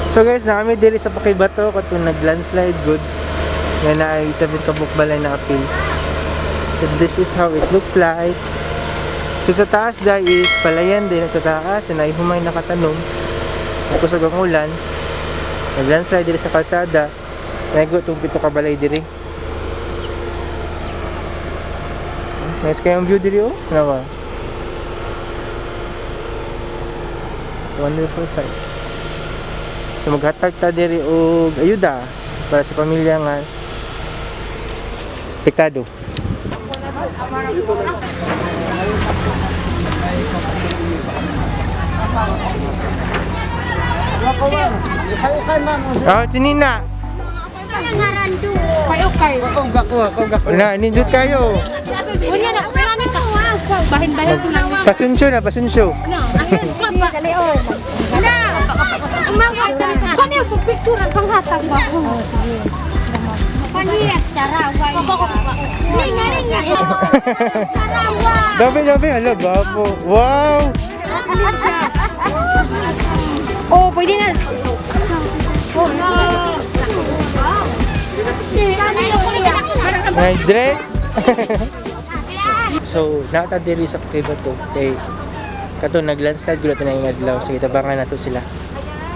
So guys, na kami diri sa Paquibato katong nag-landslide good. Nga na ay 7 ka balay na apil. So this is how it looks like. So sa taas dai is palayan din sa taas na humay nakatanom. Tapos ang ulan, nag-landslide diri sa kalsada. Naigo itong 7 ka balay diri. Nice kayong view diri oh. Ano ba? Wonderful sight. So maghatag ta diri og ayuda para sa pamilya nga apektado. Ah, si Nina. Wala, nindot kayo. Unya na, marami ka. Bahin-bahin ko lang. Pasunsyo na, pasunsyo. Na! Kani ang picture ang panghatag ba? Dabi, dabi, hala, gwapo. Wow! Oh, pwede na. Oh, no. May dress. So, nata diri sa Paquibato kay kato nag-landslide gulat na yung adlaw. So, itabangan nato sila.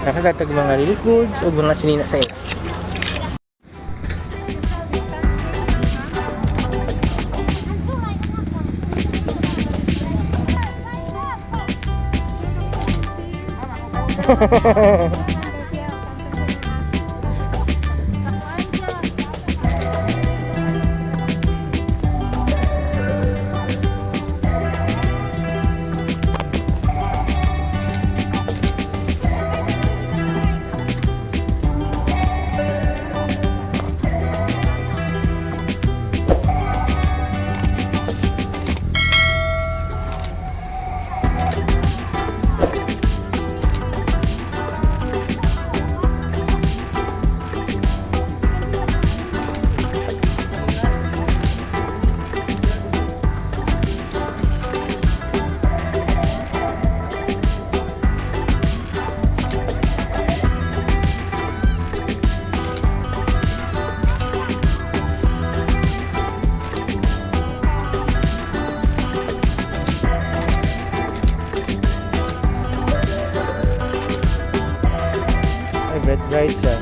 Nakakatag mga relief goods o mga sinina sa ila. Ay, bright bright siya.